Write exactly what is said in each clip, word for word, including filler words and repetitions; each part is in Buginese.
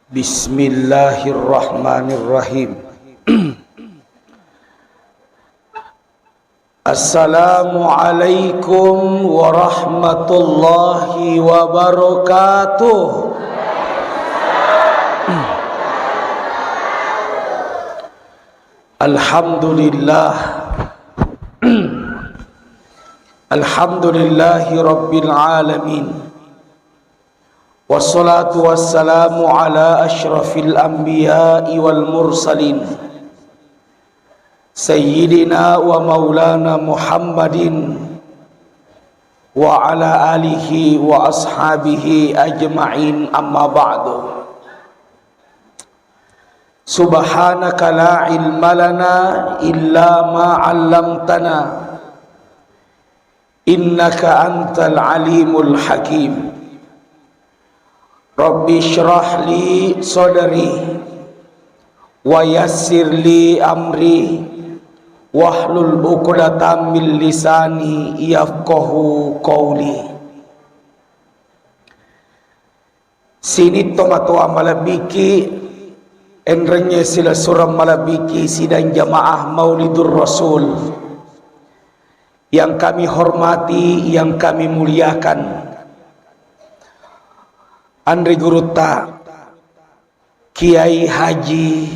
Bismillahirrahmanirrahim. Assalamualaikum warahmatullahi wabarakatuh. Alhamdulillah. Alhamdulillahi rabbil alamin. Wassalatu wassalamu ala asyrafil anbiya'i wal mursalin, sayyidina wa maulana Muhammadin wa ala alihi wa ashabihi ajma'in, amma ba'du. Subhanaka la ilma lana illa ma 'allamtana, innaka antal alimul hakim. Rabbi shrah li sadri wa yassir li amri wahlul uqdatam min lisani yafqahu qawli. Sining tomatoa malebbiki, enrengnge silessureng malebbiki sidang jamaah Maulidur Rasul yang kami hormati, yang kami muliakan, Anre Gurutta Kiai Haji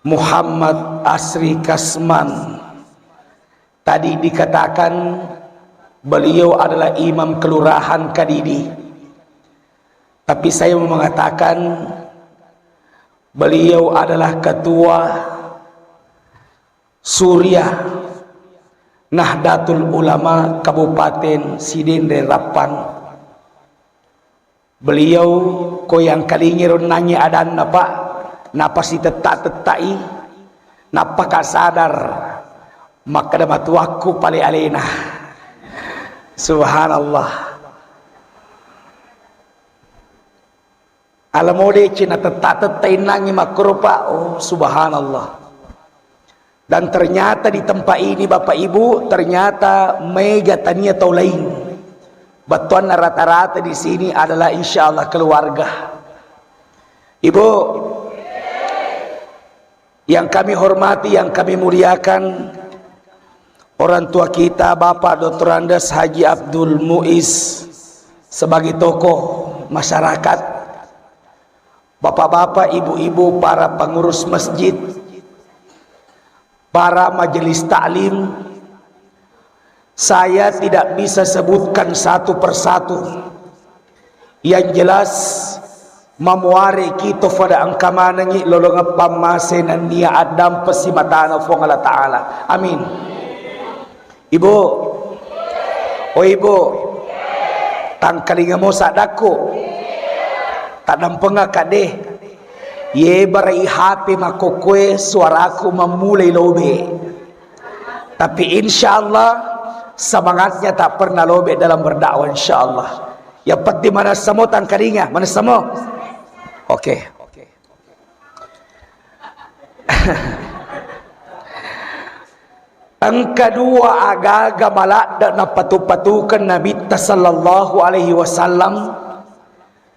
Muhammad Asri Kasman. Tadi dikatakan beliau adalah imam kelurahan Kadidi. Tapi saya mau mengatakan beliau adalah ketua Surya Nahdlatul Ulama Kabupaten Sidenreng Rappang. Beliau ko yang kalingi ronnangi adanna, Pak, napasitetta-tettai, nappaka sadar makkeda matuakku pale alena. Subhanallah. Ala modeci natetta-tetta innangi makkoro, Pak. Oh, subhanallah. Dan ternyata di tempat ini, Bapak Ibu, ternyata mega tania tau lain. Bettuanna rata-rata di sini adalah insya Allah keluarga. Ibu, yang kami hormati, yang kami muliakan, orang tua kita, Bapak Doktor Andes Haji Abdul Muiz, sebagai tokoh masyarakat, bapak-bapak, ibu-ibu, para pengurus masjid, para majelis taklim, saya tidak bisa sebutkan satu persatu. Yang jelas, mamuare kito fada engka manengi lolongeng pammase nennia addampesi matana Fuang Allah Ta'ala. Amin. Ibu, oh Ibu, tangkalingamo saddakku, taddampenga kadde. Ye barai H P makkokkoe suaraku mammulai lobe. Tapi insya Allah semangatnya tak pernah lobek dalam berdakwah, insya Allah. Yang penting manessamo tangkalinga, manessamo. Oke. Engka dua agaga maladde napatu-patukan Nabitta sallallahu alaihi wasallam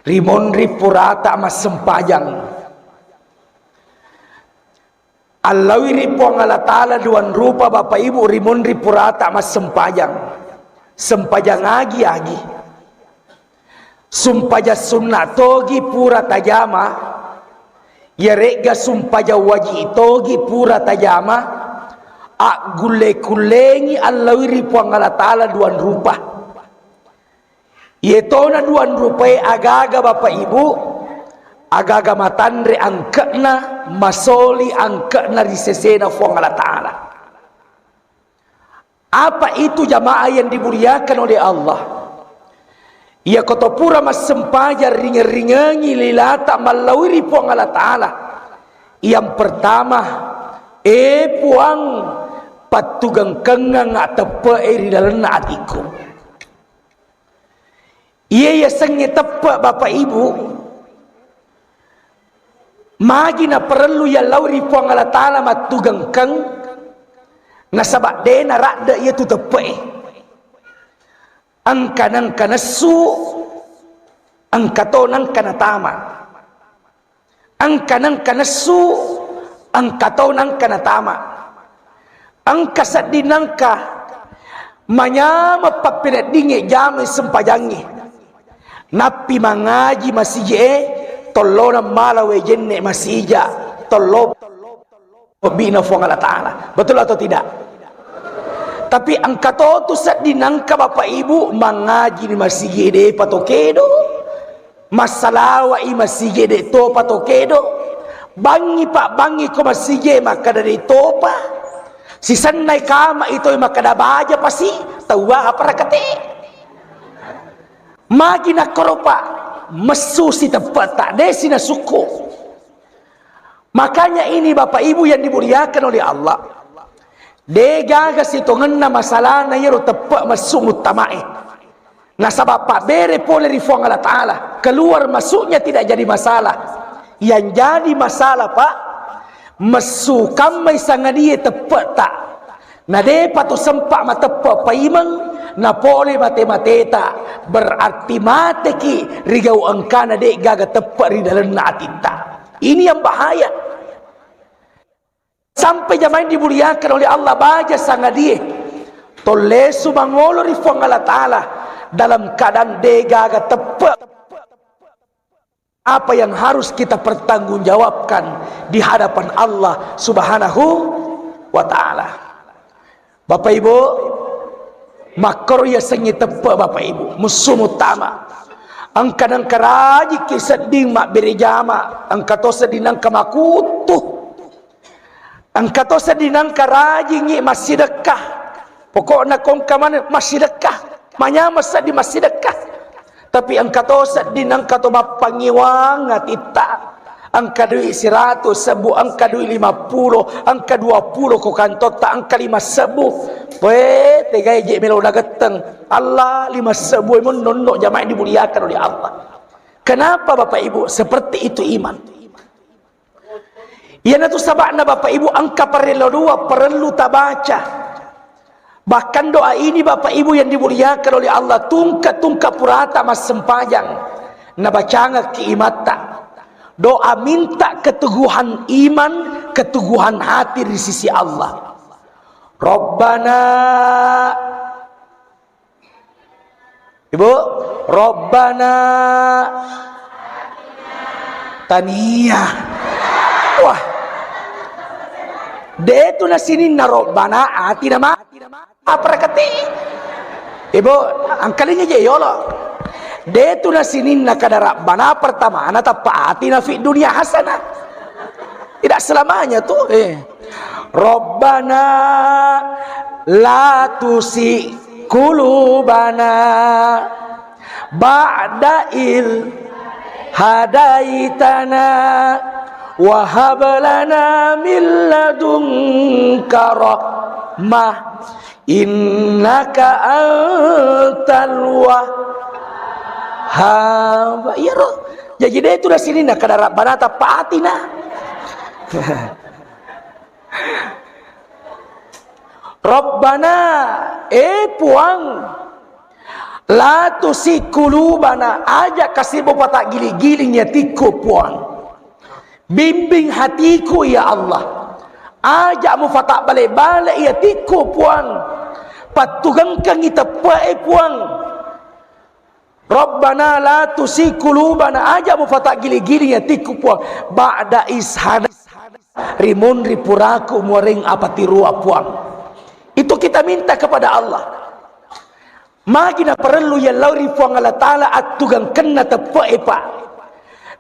ri monri purata massempajang. Allaui ri Puang Allah Ta'ala duang rupa, Bapak Ibu, ri monri purata massempajang. Sempajang agi-agi. Sumpajang sunna togi pura tajama, iyaregga sumpajang waji togi pura tajama, aggulle-kullengi allaui ri Puang Allah Ta'ala duang rupa. Iye tona duang rupae agaga, Bapak Ibu, agaga matanre angke'na, masoli angke'na ri sesena Fuang Allah Ta'ala. Apa itu jamaah yang dimuliakan oleh Allah? Iya koto pura massempajang ringeng-ringengi lilata mallaui ri Puang Allah Ta'ala. Yang pertama, eh Puang, pattugengkengang teppe'e ri lalenna atikku. Iya yasengnge teppe, Bapak Ibu, magi naparellu yallau ri Puang Allah Ta'ala mattugengkeng, nasaba de naradde iyatu teppe'e. Engka nengka nessu, engka to nengka natama. Engka nengka nessu, engka to nengka natama. Engka sedding nengka manyameng pappeneddingnge jamai sempajangnge. Nappi mangaji masiji'e, tollona mala wae jenne masija, tollo Obbi'na Fuang Allah Ta'ala. Betul atau tidak? Tapi engka to tu sedding nengka Bapak Ibu mangaji ni masigi de pato kedo, massalawa'i masigi de to pato kedo, bangi pa bangi ko masigi makkada de topa, sisennai kama ito makkada baja pasi, tawa apa rakate. Magi nakkoro pa messu si teppetta, de si nasukku. Makanya ini Bapak Ibu yang dimuliakan oleh Allah, de gaga sitongenna masalahna iyaro teppe messu muttamae. Nasaba pabbere pole ri Fuang Allah Ta'ala, keluar masuknya tidak jadi masalah. Yang jadi masalah, Pak, messu kammai sangadie teppetta. Na depa to sempa mateppe paimeng, napole mate-mateta, berarti mateki rigau engkana de gaga teppe ri dalenna atitta. Ini yang bahaya. Sampai jamaah yang dimuliakan oleh Allah, baja sangadie tollesu mangolo ri Fuang Allah Ta'ala dalam keadaan de gaga teppe. Apa yang harus kita pertanggungjawabkan di hadapan Allah Subhanahu wa Ta'ala? Bapak Ibu, makkoro yasengnge teppe, Bapak Ibu, mussu muttama. Engka nengka rajiki sedding mabbere jama, engka to sedding nengka makuttu. Engka to sedding nengka rajingngi massidekka. Pokokna kongka maneng massidekka. Manyameng sedding massidekka. Tapi engka to sedding nengka to mappangiwang atitta. Engka dui siratu sebbu, engka dui lima pulo, engka dua pulo ko kantotta, engka lima sebbu. Weh, tegai je melo nagetteng. Allah, lima sebbu e mon nonno jamaah dimuliakan oleh Allah. Kenapa Bapak Ibu seperti itu iman? Iyanatu saba'na Bapak Ibu engka parello dua perlu tabaca. Bahkan doa ini Bapak Ibu yang dimuliakan oleh Allah, tungka-tungka purata massempajang, nabacangekki imatta. Doa minta keteguhan iman, keteguhan hati di sisi Allah. Rabbana Ibu, Rabbana tania. Wah. De tu nasininna Rabbana atina ma. Apa rakati? Ibu, angkalingi je yolo. De tu nasininna kada Rabbana pertama na tappa atina fi dunia hasanah. Tidak selamanya tu. Eh. Rabbana la tusi qulubana ba'da id hadaitana wa hab lana min ladunka rahmah innaka antal wahhab. Iyaro. Jadi de tu nasininna kada Rabbana tappa atina. Rabbana, eh Puang, la tusi qulubana, aja kasi mupataggiling-giling atikku Puang. Bimbing hatiku ya Allah. Aja mufatabale-bale atikku Puang. Pattugengkengi teppe'e Puang. Rabbana la tusi qulubana, aja mufataggiling-giling atikku Puang, ba'da is hada, rimunri puraku muareng apatirua Puang. Itu kita minta kepada Allah. Magi naparellu yallau ri Puang Allah Ta'ala attugengkenna teppe'e, Pak.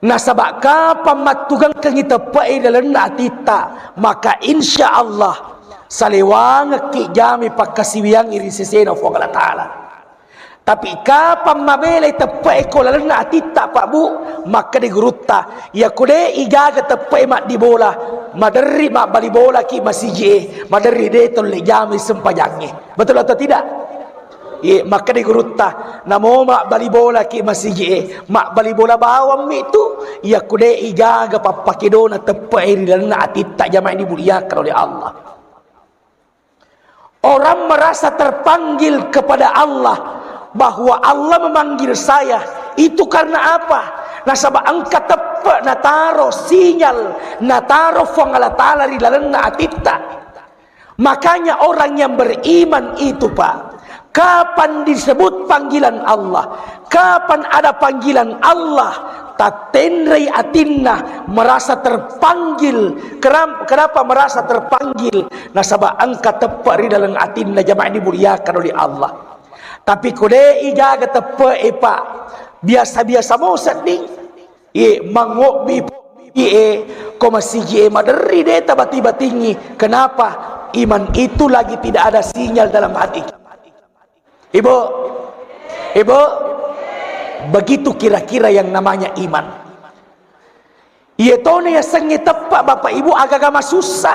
Nasaba kapang mattugengkengi teppe'e lalenna atitta, maka insya Allah salewangekki jami pakkasiwiyangngi ri sesena Puang Allah Ta'ala. Tapi kapang mabelai teppe'e ko lalenna atitta, Pak Bu, makkeda gurutta, iya ko de igaga teppe'e maddibola, maderri mabbali bolaki masiji'e, maderri de tolle jami sempajangnge. Betul atau tidak? Iye, makkeda gurutta, namo mabbali bolaki masiji'e, mabbali bola bawammi tu, iya ko de igaga pappakedona teppe'e ri lalenna atitta jamaah dimuliakan oleh Allah. Orang merasa terpanggil kepada Allah, bahwa Allah memanggil saya. Itu karena apa? Nasaba engka teppe nataro sinyal, nataro Fuang Allah Ta'ala ri lalenna atitta. Makanya orang yang beriman itu, Pak, kapan disebut panggilan Allah, kapan ada panggilan Allah, tattenrei atinna, merasa terpanggil. Kenam-, kenapa merasa terpanggil? Nasaba engka teppe ri dalam atinna, jamaah dimuliakan oleh Allah. Tapi ko de'i gaga teppe'e, Pak, biasa-biasa mo sedding. Iye, mangobbi e, ko masigi'e maderri de tabati-batingi. Kenapa? Iman itu lagi tidak ada sinyal dalam hati. Ibu, Ibu, begitu kira-kira yang namanya iman. Iye tona yasengnge teppe, Bapak Ibu, agaga masussa.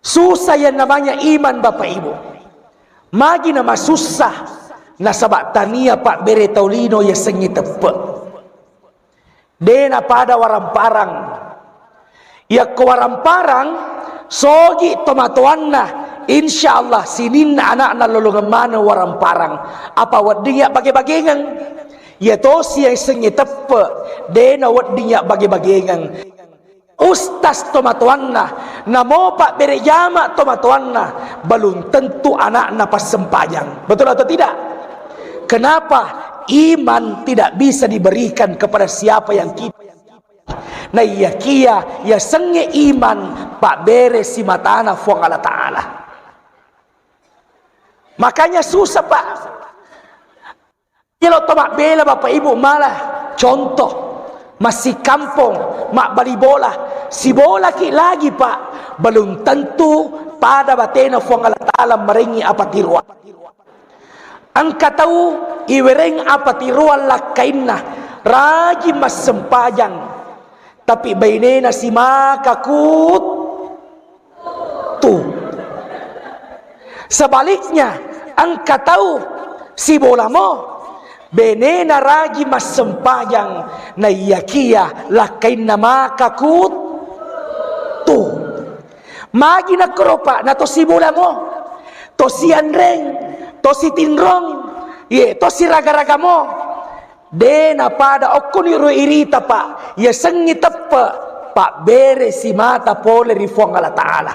Susah yang namanya iman, Bapak Ibu. Magi namasussa, nasaba tania pabbere tau lino yasengnge teppe. De napada waramparang. Yakko waramparang, sogi tomatoanna, insya Allah sininna anakna lolongeng maneng waramparang. Apa wedding ya bage-bagengeng? Ya tosi yasengnge teppe, de nawedding ya bage-bagengeng. Ustas tomatoanna, namo pabbere jama tomatoanna, belum tentu anakna passempajang. Betul atau tidak? Kenapa? Iman tidak bisa diberikan kepada siapa yang kita. Naiyakia yasengnge iman, pabbere simatana Fuang Allah Ta'ala. Makanya susah, Pak. Iyalo to mabbela, Bapak Ibu, malah contoh, massikampong, mabbali bola, sibolaki lagi, Pak, belum tentu pada batena Fuang Allah Ta'ala merengi apatiroang. Engka tau iwereng apatiroang lakkainna, rajin massempajang, tapi bainena simaka kut tu. Sebaliknya, engka tau sibolamo, benena ragi massempajang, naiyakia lakkainna maka kut tu. Magi nakkoro, Pak, na to sibolamo, to sianreng, to sitinrong, ye, to siraga-ragamo. De napada okkoni ro irita, Pak, yasengngi teppe, pabbere simata pole ri Fuang Allah Ta'ala.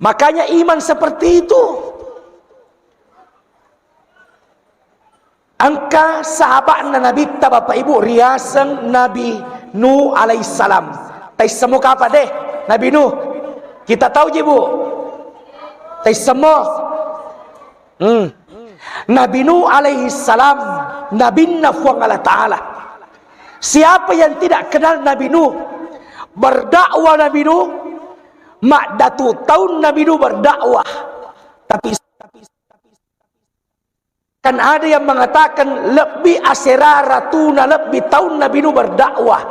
Makanya iman seperti itu. Engka sahabatna Nabitta, Bapak Ibu, riaseng Nabi Nuh alaihissalam. Taissemo kapa deh Nabi Nuh? Kita tahu je, Bu? Taissemo. Hmm. Nabi Nuh alaihissalam, nabinna Fuang Allah Ta'ala. Siapa yang tidak kenal Nabi Nuh? Berdakwah Nabi Nuh, maddatu tahun Nabi Nuh berdakwah. Tapi kan ada yang mengatakan lebih asera ratuna lebih tahun Nabi Nuh berdakwah.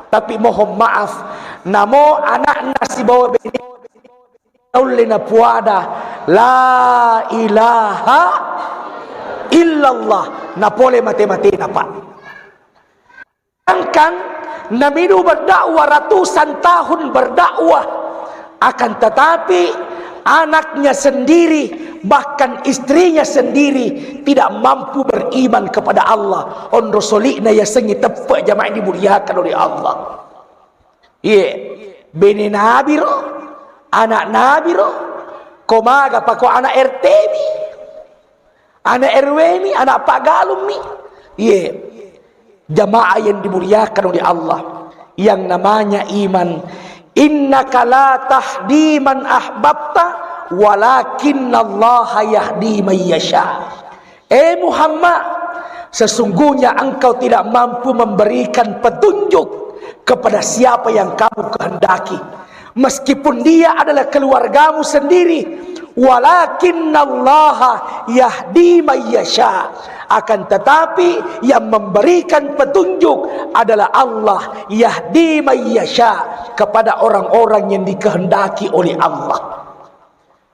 Tapi mohon maaf, namo anakna sibawa bene naulle napuada la ilaha illallah, napole mate-matena, Pak. Sedangkan Nabi Nuh berdakwah, ratusan tahun berdakwah, akan tetapi anaknya sendiri, bahkan istrinya sendiri tidak mampu beriman kepada Allah. Onro soli'na yasengnge teppe, jamaah dimuliakan oleh Allah. Iye, bene Nabi ro, anak Nabi ro, ko maga pako anak R T mi, anak R W mi, anak paggalung mi. Iye, jamaah yang dimuliakan oleh Allah, yang namanya iman, innaka la tahdi man ahbabta, walakinnallaha yahdi man yasha. Eh Muhammad, sesungguhnya engkau tidak mampu memberikan petunjuk kepada siapa yang kamu kehendaki. Meskipun dia adalah keluargamu sendiri, walakinnallaha yahdi may yasha. Akan tetapi yang memberikan petunjuk adalah Allah, yahdi may yasha, kepada orang-orang yang dikehendaki oleh Allah.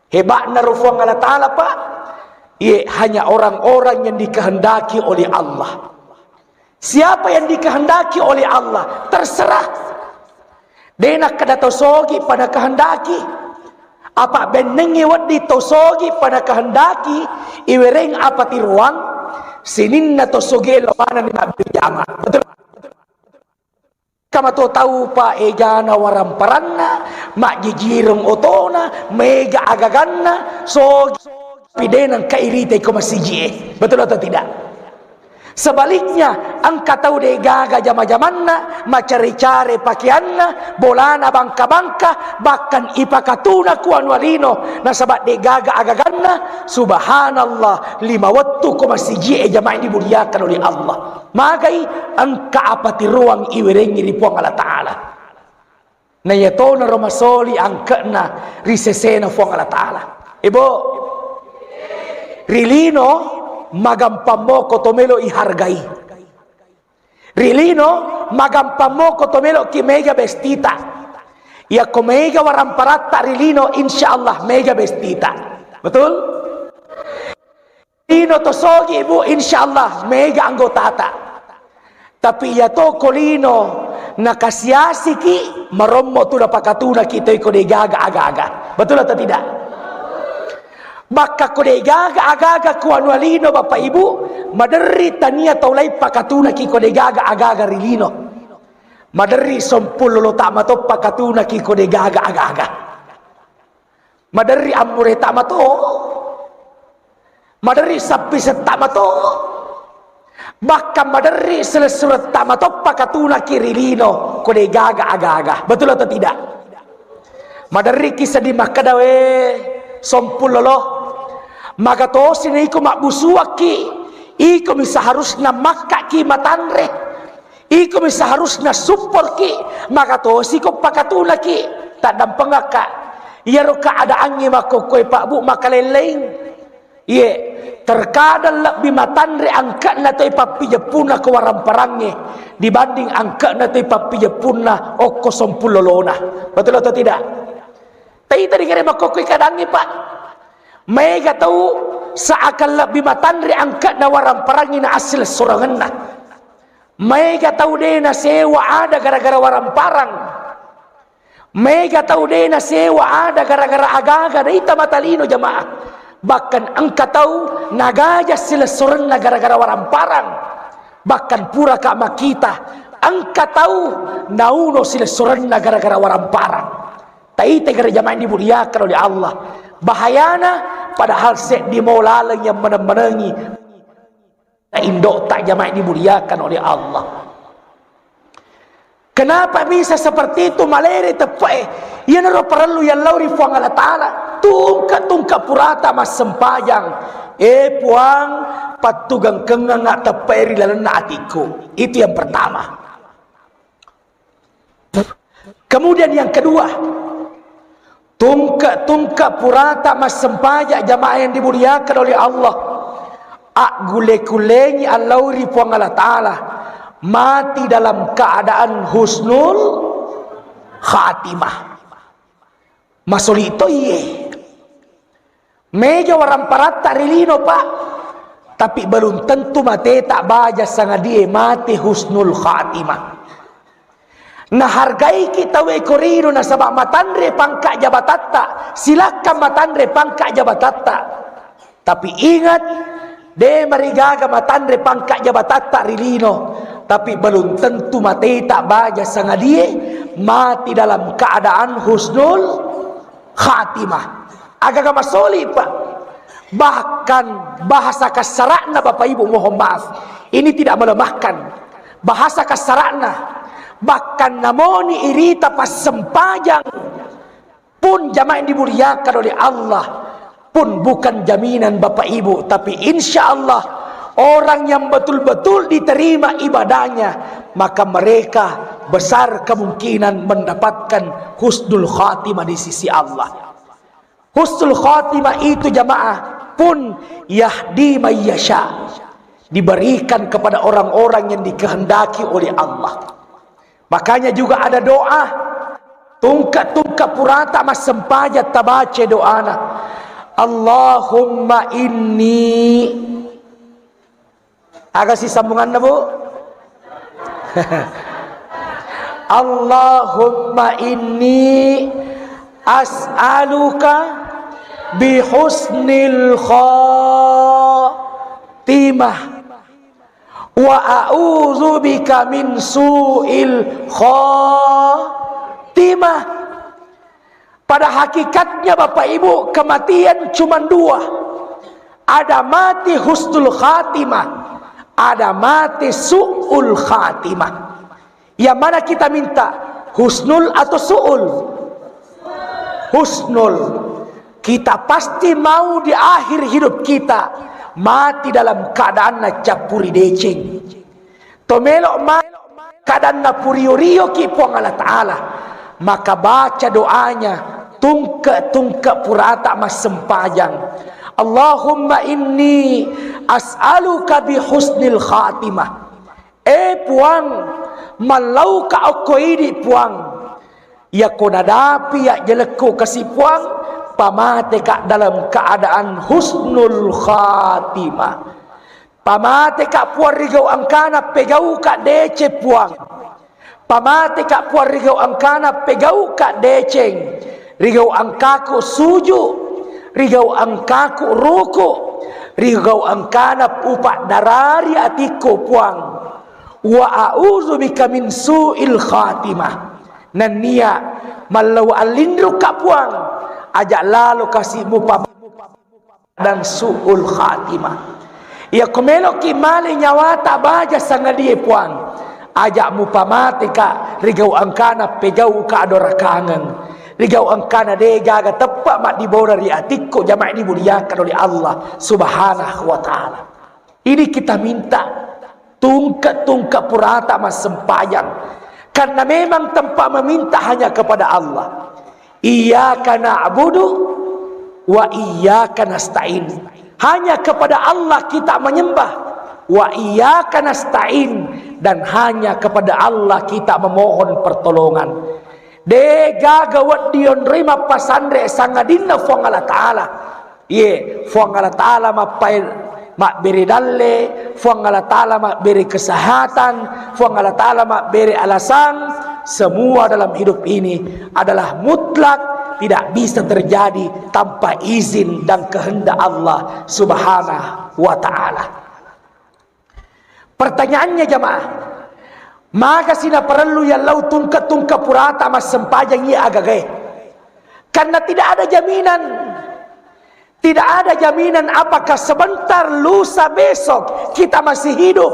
Hebatna ro Fuang Allah Ta'ala, Pak. Iye, hanya orang-orang yang dikehendaki oleh Allah. Siapa yang dikehendaki oleh Allah, terserah. De nakkeda to sogi pada kehendaki. Apa bennengngi weddi to sogi pada kehendaki, iwereng apatiroang, Sininna to soge lo manenni mabbere jama. Betul? Kamato tau pa ejana waramparanna, majjijireng otona, mega agaganna, sogi pidenang kairite ko masiji e. Betul atau tidak? Sebaliknya, engka tau degaga jama-jamanna, macare-care pakeanna, bolana bangka-bangka, bahkan ipakatuna ku anua lino, nasaba degaga agaganna, subhanallah, lima wettu ko masiji e jamaah dimuliakan oleh Allah. Magai engka apa tiroang iwerengngi ri Puang Allah Ta'ala. Na iyatonaro masoli angke'na ri sesena Puang Allah Ta'ala. Ibu, ri lino magampang moko to melo ihargai. Ri lino magampang moko to melo ki mega bestita. Iyako mega waramparatta ri lino, insya Allah mega bestita. Betul? Lino to sogi, Ibu, insya Allah mega anggotata. Tapi iya to ko lino nakasiasiki, marommo tu napakatunaki toi ko degaga aga-aga. Betul atau tidak? Bakka ko degaga aga-aga ku anua lino, Bapak Ibu, maderri tania tau lain pakatunaki ko degaga aga-aga ri lino. Maderri sompulolo ta mato pakatunaki ko degaga aga-aga. Maderri ammureta mato, maderri sappisetta mato, bahkan maderri silessuretta mato pakatunaki ri lino ko degaga aga-aga. Betul atau tidak? Maderri ki seddi makkeda, we, sompulolo, magatosi na iko mabbusuakki, iko mi seharusna makkaki matanre. Iko mi seharusna supportki, magatosiko pakatunaki. Taddampengakka. Iyaro keadaangnge makkokkoe, Pak Bu, makalelleing. Iye, terkadang lebbi matanre angke'na toi pappijeppunna ko waramparangnge dibanding angke'na toi pappijeppunna okko sompulolona. Betul atau tidak? Taita digere makkokkoe keadaangnge, Pak. Maega tau seakan lebbi matanre angke'na waramparangnge na assilessurengenna. Maega tau de nasewa ada gara-gara waramparang. Maega tau de nasewa ada gara-gara aga-aga, naita mata lino, jamaah. Bahkan engka tau nagaja silessurenna gara-gara waramparang. Bahkan puraka makita, engka tau nauno silessurenna gara-gara waramparang. Taita gare jamaah yang dimuliakan oleh Allah. Bahayana, padahal seddi mo laleng yang meneng-menengi. Indo'ta jamaah dimuliakan oleh Allah. Kenapa bisa seperti itu? Malere teppe'e. Iyanaro parellu yallau ri Puang Allah Ta'ala. Tungke-tungke purata massempajang. Eh Puang, pattugengkengnga teppe'e ri lalenna atikku. Itu yang pertama. Kemudian yang kedua, tungke-tungke purata massempajang jamaah yang dimuliakan oleh Allah. Aggule-kulengi allau ri Puang Allah Ta'ala. Mati dalam keadaan husnul khatimah. Masoli to iye. Mega waramparatta ri lino, Pak. Tapi belum tentu mateta baja sangadie mate husnul khatimah. Nahargaiki tauwe ko rino nasaba matanre pangka jabatatta, silakan matanre pangka jabatatta. Tapi ingat, de marigaga matanre pangka jabatatta ri lino, tapi belum tentu mateta baja sangadie mati dalam keadaan husnul khatimah. Agaga masoli, Pak. Bahkan bahasa kasara'na, Bapak Ibu, mohon maaf, ini tidak melemahkan. Bahasa kasara'na, bahkan namoni irita passempajang pun, jamaah yang dimuliakan oleh Allah, pun bukan jaminan, Bapak Ibu, tapi insya Allah orang yang betul-betul diterima ibadahnya, maka mereka besar kemungkinan mendapatkan husnul khatimah di sisi Allah. Husnul khatimah itu, jamaah, pun yahdi mayyasha, diberikan kepada orang-orang yang dikehendaki oleh Allah. Makanya juga ada doa, tungke-tungke purata massempajang tabaca doana. Allahumma inni, aga sih sambunganna, Bu? Allahumma inni as'aluka bihusnil khatimah. Wa a'udzubika min su'il khatimah. Pada hakikatnya, Bapak Ibu, kematian cuma dua. Ada mati husnul khatimah, ada mati su'ul khatimah. Yang mana kita minta? Husnul atau su'ul? Husnul. Kita pasti mau di akhir hidup kita mati dalam keadaan nacappuri deceng. To melo ma-, keadaan napurio-rioki Puang Allah Ta'ala, maka baca doanya, tungke-tungke purata massempajang. Allahumma inni as'aluka bi husnil khatimah. Eh Puang, mallauka okko idi Puang. Iyako nadapi ya jelekku kasi Puang, pamateka dalam keadaan husnul khatimah. Pamateka Puang rigau engkana pegauka deceng Puang. Pamateka Puang rigau engkana pegauka deceng. Rigau engkaku suju, rigau engkaku ruku, rigau engkana upa darari atikku Puang. Wa a'udzubika min su'il khatimah. Nennia mallau allinrukka Puang, aja lalo kasi mupa dan su'ul khatimah. Iyako meloki male nyawata baja sangadie Puang, aja mupamateka rigau engkana pegauka adorakangeng, rigau engkana de gaga teppa maddibora ri atikku, jamaah dimuliakan oleh Allah Subhanahu wa Ta'ala. Ini kita minta, tungke-tungke purata massempajang. Karena memang tempat meminta hanya kepada Allah. Iyyaka na'budu wa iyyaka nasta'in. Hanya kepada Allah kita menyembah. Wa iyyaka nasta'in. Dan hanya kepada Allah kita memohon pertolongan. De gaga wedding onroi mappasanre sangadinna Fuang Allah Ta'ala. Iye, Fuang Allah Ta'ala mappae-, mabbere dalle, Fuang Allah Ta'ala mabbere kesehatan, Fuang Allah Ta'ala mabbere alasang, semua dalam hidup ini adalah mutlak, tidak bisa terjadi tanpa izin dan kehendak Allah Subhanahu wa Ta'ala. Pertanyaannya jamaah, magasi naparellu yallau tungke-tungke purata massempajang iya agagae? Karena tidak ada jaminan. Tidak ada jaminan apakah sebentar, lusa, besok kita masih hidup.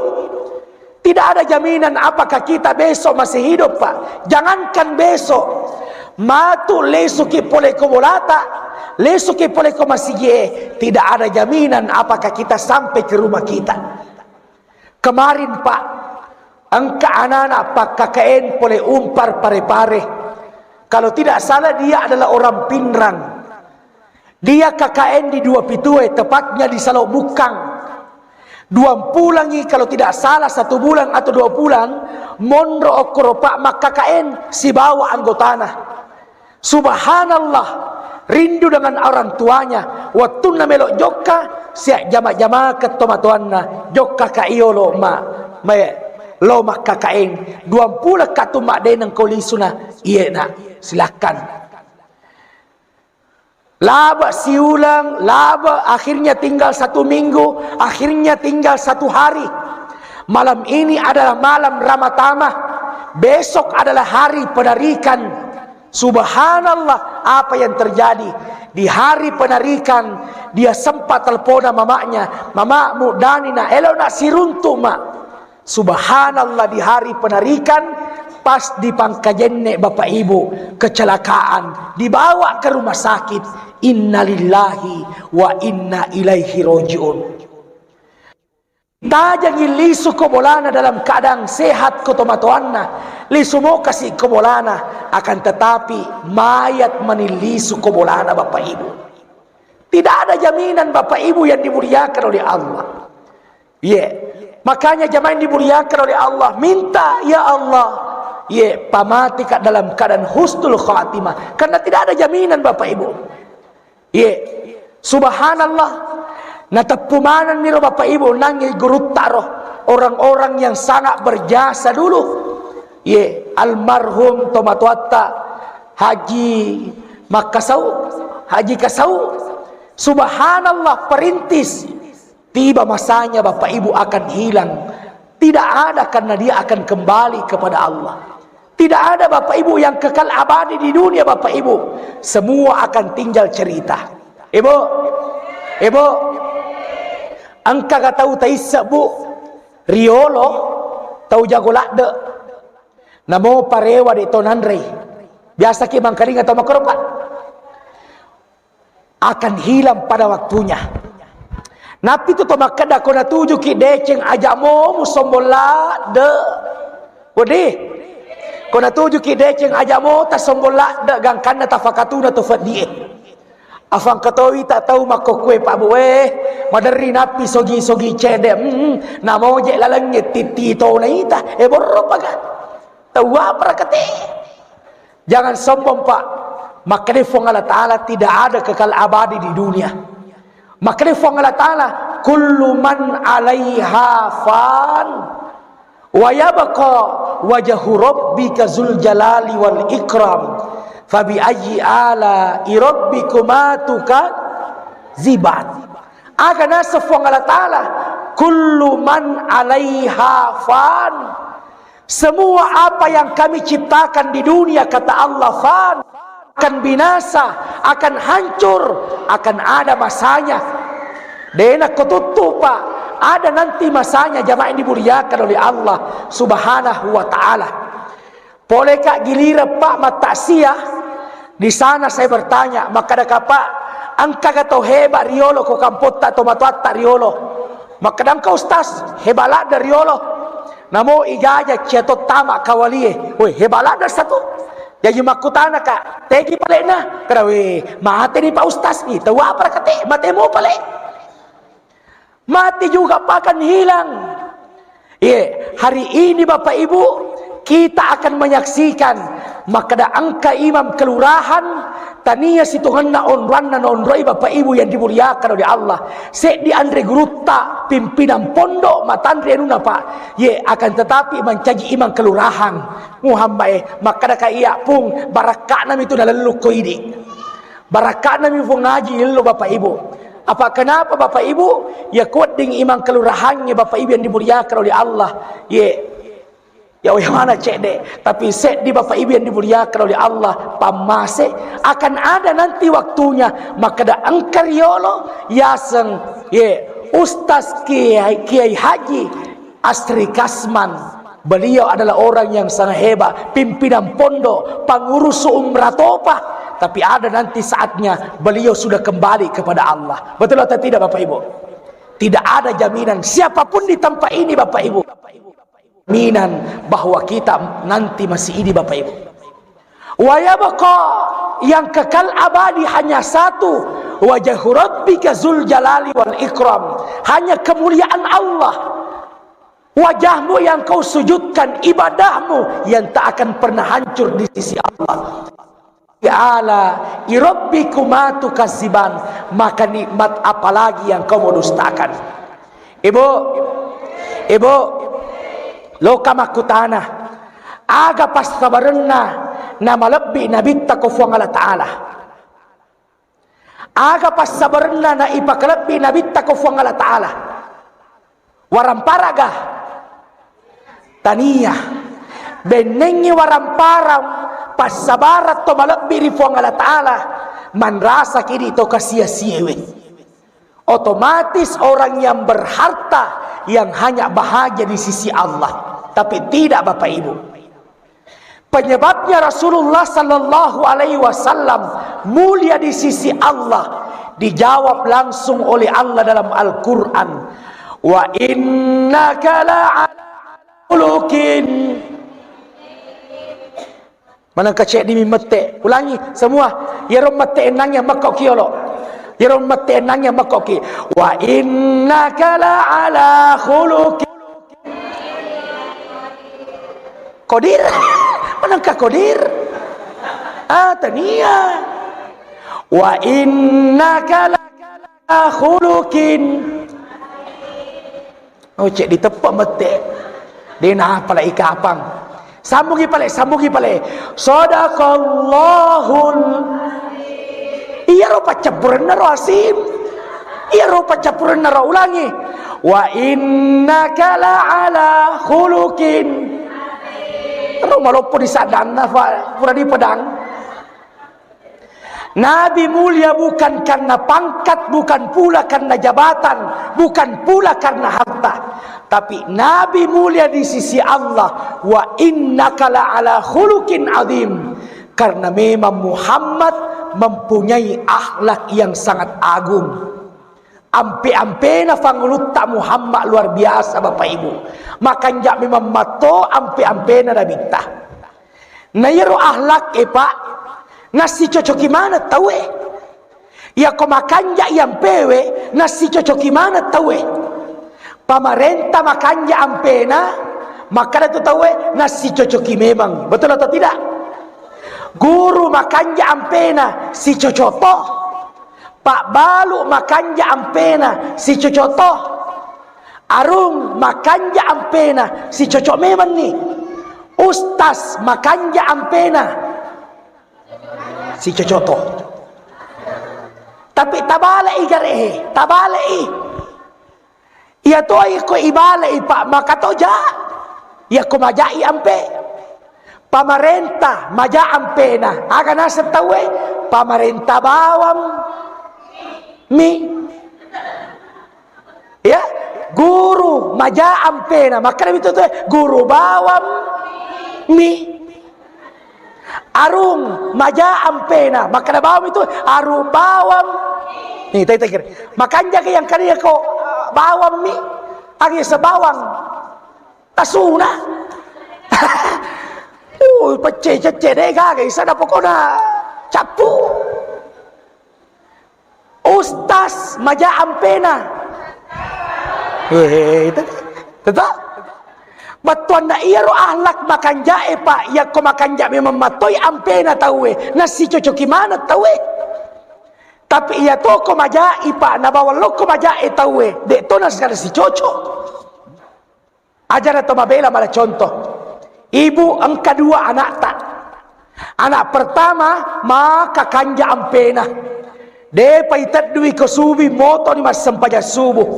Tidak ada jaminan apakah kita besok masih hidup, Pak. Jangankan besok, matu lesuki pole ko bolata, lesuki pole ko masigi, tidak ada jaminan apakah kita sampai ke rumah kita. Kemarin, Pak, engka anak-anak Pak K K N pole Umpar Parepare. Kalau tidak salah, dia adalah orang Pinrang. Dia K K N di Dua Pitue, tepatnya di Salo Bukkang. Dua pulangi, kalau tidak salah, satu bulan atau dua bulan, monro okkoro Pak ma-K K N sibawa anggotana. Subhanallah, rindu dengan orang tuanya. Wettunna melo jokka, sia jama-jamaka tomatoanna, jokka ka iyolo ma-, mae, lo ma-K K N. Dua pulang ka tu maddeneng ko lisuna, iye nak, silakan. Laba siulang, laba akhirnya tinggal satu minggu, akhirnya tinggal satu hari. Malam ini adalah malam Ramatama, besok adalah hari penarikan. Subhanallah, apa yang terjadi? Di hari penarikan, dia sempat telepon mamanya, "Mama, mudani na, elo na siruntu, Ma." Subhanallah, di hari penarikan, pas di Pangkajenne, Bapak Ibu, kecelakaan, dibawa ke rumah sakit. Innalillahi wa inna ilaihi roji'un. Tajangi lisu ko bolana dalam keadaan sehat ko tomatoanna, lisu mo kasi ko bolana, akan tetapi mayat mani lisu ko bolana, Bapak Ibu. Tidak ada jaminan, Bapak Ibu yang dimuliakan oleh Allah. Iya. Makanya jamaah yang dimuliakan oleh Allah, minta, "Ya Allah, iya, pamatika dalam keadaan husnul khatimah." Karena tidak ada jaminan, Bapak Ibu. Iya. Subhanallah. Nateppu manenni ro Bapak Ibu, nangi gurutta ro. Orang-orang yang sangat berjasa dulu. Iya, almarhum tomatoatta Haji Makkasau, Haji Kasau. Subhanallah, perintis. Tiba masanya Bapak Ibu akan hilang. Tidak ada, karena dia akan kembali kepada Allah. Tidak ada, Bapak Ibu, yang kekal abadi di dunia, Bapak Ibu. Semua akan tinggal cerita. Ibu, Ibu, engka ga tau taisseng, Bu, riolo tau jago ladde. Namo parewa de to nanrei. Biasa ki mangkalinga tau makkoro, Pak. Akan hilang pada waktunya. Napi tu to makkeda, ko natujuki deceng aja mo musombong ladde. Wedi. Ko natujuki deceng aja mo tasombong ladde, gangkanna tafakatuna to feddie. Afangkatowi ta tau makkokkoe, Pak Bu, eh, maderri nappi sogi-sogi cede, mm, namoje lalengnge titti tona ita, eh, borro paga. Tau apa rakate? Jangan sombong, Pak. Makkeda Fuang Allah Ta'ala tidak ada kekal abadi di dunia. Makkeda Fuang Allah Ta'ala, "Kullu man alaiha fan, wa yabqa wajhu rabbika zul jalali wal ikram, fa bi ayyi ala'i rabbikuma tukadziban." Aga naseng Fuang Allah Ta'ala, "Kullu man alaiha fan." Semua apa yang kami ciptakan di dunia, kata Allah, fan, akan binasa, akan hancur, akan ada masanya. Dena ko tuttu, Pak, ada nanti masanya, jamaah yang dimuliakan oleh Allah Subhanahu wa Ta'ala. Poleka gilireng, Pak, mattaksiah, di sana saya bertanya, makkadaka, Pak, engkaga tau heba riolo ko kampotta, to matoatta riolo? Makkeda engka, Ustaz, heba ladde riolo. Namo igaja cia to tama kawalie. Woi, heba ladde satu. Jaji makkutana ka, tegi palena? Kada, we, mate ni Pak Ustaz ni. Tau apa rakate? Mate mo pale. Mati juga, Pak, akan hilang. Iya, hari ini, Bapak Ibu, kita akan menyaksikan makkeda engka imam kelurahan, tania sitongenna onroanna naonroi, Bapak Ibu yang dimuliakan oleh Allah. Seddi anre gurutta, pimpinan pondok, matanre anunna, Pak. Ye, akan tetapi mancaji imam kelurahan. Muhammad, eh, makkeda ka iya, Pung, barakka'na mitu nalellukko idi. Barakka'na mi Fuang Haji illo, Bapak Ibu. Apa kenapa, Bapak Ibu? Ya, kuwedding imang kelurahannya, Bapak Ibu yang dimuliakan oleh Allah. Ye. Ya, oh, yang mana cek deh? Tapi seddi, Bapak Ibu yang dimuliakan oleh Allah, pammase, akan ada nanti waktunya. Makkeda engka riolo, yaseng, ye, Ustaz Kiai, Kiai Haji Asri Kasman, beliau adalah orang yang sangat hebat, pimpinan pondok, pengurus umrah topa, tapi ada nanti saatnya beliau sudah kembali kepada Allah. Betul atau tidak, Bapak Ibu? Tidak ada jaminan siapapun di tempat ini, Bapak Ibu. Jaminan bahwa kita nanti masih ini, Bapak Ibu. Wa yabqa, yang kekal abadi hanya satu, wajhu rabbika zul jalali wal ikram, hanya kemuliaan Allah. Wajahmu yang kau sujudkan, ibadahmu yang tak akan pernah hancur di sisi Allah. Ala irabbikuma tukadziban, maka nikmat apa lagi yang kau mau dustakan? Ibu, Ibu, loka makkutana, aga passabarenna namalebbi nabitta ko Fuang Allah Ta'ala? Aga passabarenna naipakalebbi nabitta ko Fuang Allah Ta'ala? Waramparaga? Tania. Bennengngi waramparang passabarang to malebbi ri Fuang Allah Ta'ala, manrasa kidi to kasia-siewe. Otomatis orang yang berharta yang hanya bahagia di sisi Allah. Tapi tidak, Bapak Ibu. Penyebabnya Rasulullah sallallahu alaihi wasallam mulia di sisi Allah, dijawab langsung oleh Allah dalam Al-Quran, "Wa innaka la'ala khuluqin." Manengka ceddi mi mette. Ulangi semua. Yero mette ennangnya mekko kiolo. Yero mette ennangnya mekko ki. "Wa innaka la'ala khuluqin." Kodir. Manengka kodir. Ah, tania. "Wa innaka la'ala khuluqin." Oh, cek diteppe mette. De' napala ikapang. Sambungi pale, sambungi pale. Sadaqallahul. Iyaro paccappurenna ro asim. Iyaro paccappurenna ro, ulangi. Wa innaka la'ala khuluqin. Ro maloppo di saddanna fa-, pura dipedang. Nabi mulia bukan karena pangkat, bukan pula karena jabatan, bukan pula karena harta. Tapi Nabi mulia di sisi Allah. Wa innaka la'ala khuluqin azim. Karena memang Muhammad mempunyai akhlak yang sangat agung. Ampe-ampena fangulutta Muhammad luar biasa, Bapak Ibu. Makanja memang matto ampe-ampena nabitta. Na iyaro akhlak e, Pak, nassicocoki maneng tauwe. Iyako makanja ampewe, nassicocoki maneng tauwe. Pamarenta makanja ampena, makkeda tu tauwe, nassicocoki memang. Betul atau tidak? Guru makanja ampena, sicocok to. Pabbalu makanja ampena, sicocok to. Arung makanja ampena, sicocok memang ni. Ustaz makanja ampena, sicocok to. Tapi tabale'i garehe, tabale'i. Iya to iko ibale'i, Pak, maka toja. Iyako maja'i ampe. Pamarenta maja ampena. Aga naseng tauwe? Pamarenta bawang mi. Ya, guru maja ampena. Makkeda mitu tu, guru bawang mi. Arung maja ampena, makkeda bawang itu, arung bawang. Nih, tadi tadi. Makanja ke yang kali ko bawang mi, agi sebawang. Tasuna. Uh, pecce-cecce deh gaga, isana pokona cappu. Ustaz maja ampena. Weh, itu, itu. Bettuanna iyaro akhlak makanjae, Pak, yakko makanja memang mattoi ampena tauwe, nassicocoki maneng tauwe. Tapi iya toko majai, Pak, nabawang lokko majae tauwe, de' to nasala sicocok. Ajana to mabela mala contoh. Ibu engka dua anakta. Anak pertama maka kanja ampena. Depa iteddui ko subuh, motoni massempajang subuh.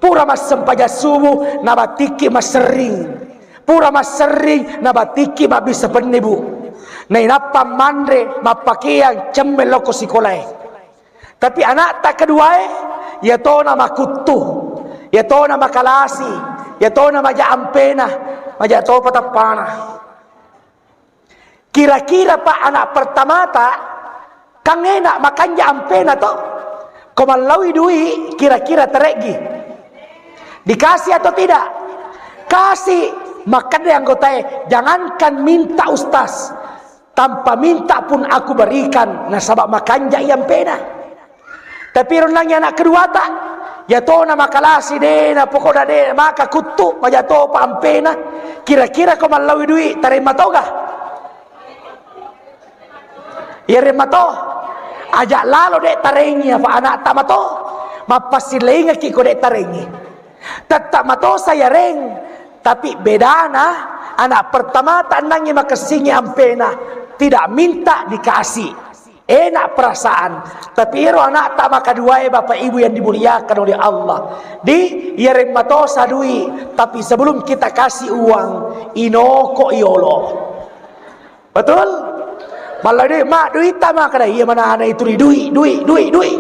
Pura massempajang subuh, nabatikki masserring. Pura masserring, nabatikki mabbissa penni, Bu. Nainappa manre, mappakeang, cemme lokko sikolae. Tapi anakta keduae, iyatona makuttu, iyatona makalasi, iyatona maja ampena, maja topa tappana. Kira-kira, Pak, anak pertamata, kan enak makanja ampena to? Ko mallaui dui, kira-kira tareggi? Dikasih atau tidak? Kasih. Makkeda anggotae, jangankan minta ustaz, tanpa minta pun aku berikan, nasaba makanjai ampena. Tapi ronnangi anak keduata, yatona makalasi dena, pokokna de maka kuttu, maja topa ampena. Kira-kira ko mallaui dui, taremma toga? Iyaremma to. Aja lalo de tarengi, apa anakta mato. Mappassilengekki ko de tarengi. Tetta matosa yareng, tapi bedana anak pertama tannangi makessingi ampena, tidak minta dikasih. Enak perasaan. Tapi ero anakta makaduae, Bapak Ibu yang dimuliakan oleh Allah, di, yareng matosa dui, tapi sebelum kita kasih uang, inoko yolo. Betul? Mallau dui, "Ma, duitta," makkeda, "Iya manana itu ri dui, dui, dui, dui."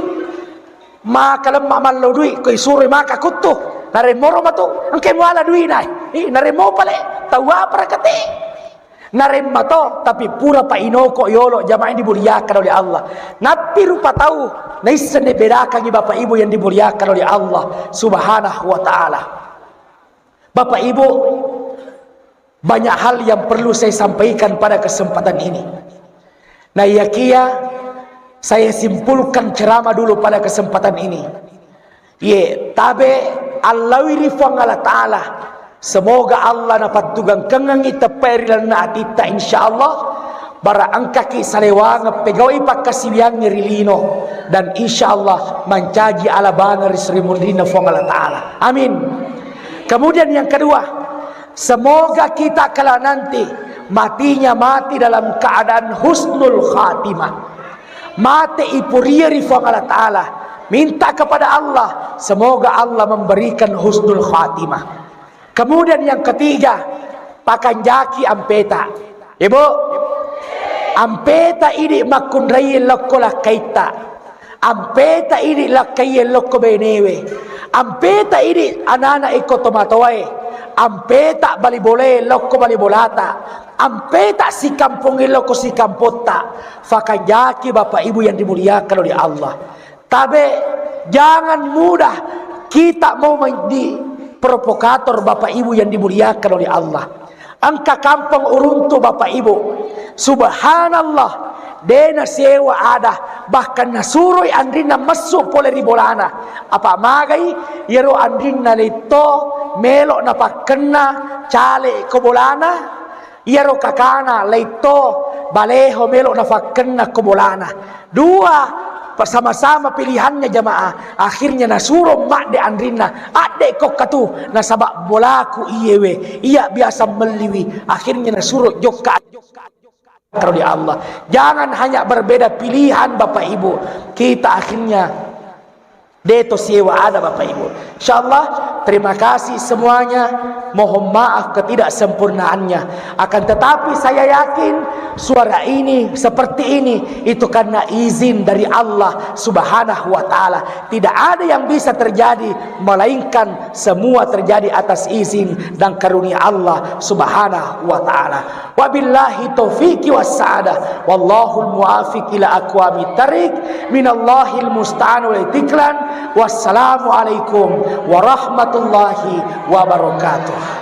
Maka lemma mallau dui, ko isuroi maka kuttu. Naremmoro matu, engke muala duina. Ih, naremmo pale, tau apa rakate? Naremma to, tapi pura pa inoko yolo, jamaah yang dimuliakan oleh Allah. Nappi rupa tau, naisseng bedakangi Bapak Ibu yang dimuliakan oleh Allah Subhanahu wa Ta'ala. Bapak Ibu, banyak hal yang perlu saya sampaikan pada kesempatan ini. Nah, iyakiya saya simpulkan ceramah dulu pada kesempatan ini. Ye, tabe allawi ri Fuang Allah Ta'ala. Semoga Allah napattugangkengngi teppai ri lalenna atitta, insyaallah. Bara engkaki salewangeng pegawai pakkasiwiangnge ri lino, dan insyaallah mancaji alabangeng ri sri munrinna Fuang Allah Ta'ala. Amin. Kemudian yang kedua, semoga kita kala nanti matinya mati dalam keadaan husnul khatimah. Mate ipuria ri Fuang Allah Ta'ala. Minta kepada Allah, semoga Allah memberikan husnul khatimah. Kemudian yang ketiga, pakanjaki ampeta. Ibu, ampeta idi makkunrai lokko lakkaitta. Ampeta idi lakkaie lokko benewe. Ampeta idi anana iko tomatoae. Ampeta bali bolae lokko bali bolata. Ampeta sikampong lokko sikampotta. Fakanjaki Bapak Ibu yang dimuliakan oleh Allah. Tabe, jangan mudah kita mau menjadi provokator Bapak Ibu yang dimuliakan oleh Allah. Engka kampong uruntu Bapak Ibu. Subhanallah, de nasewa ada, bahkan nasuroi anrinna messu pole ri bolana. Apa magai, iyaro anrinna leitto melo napakkenna cale ko bolana. Iyaro kakana leitto baleho melo nafakkenna ko bolana. Dua, sama-sama pilihannya jamaah. Akhirnya nasuro madde anrinna, adde kokkatu nasaba bolaku iyewe, iya biasa melliwi. Akhirnya nasuro jokka karo di Allah. Jangan hanya berbeda pilihan Bapak Ibu. Kita akhirnya deto siewa ada Bapak Ibu. Insyaallah, terima kasih semuanya. Mohon maaf ketidaksempurnaannya. Akan tetapi saya yakin suara ini seperti ini itu karena izin dari Allah Subhanahu wa taala. Tidak ada yang bisa terjadi melainkan semua terjadi atas izin dan karunia Allah Subhanahu wa taala. Wabillahi taufiqi wassa'adah. Wallahul muwafiq ila aqwamit thariq. Minallahil musta'an wal itiklan. Wassalamualaikum warahmatullahi wabarakatuh.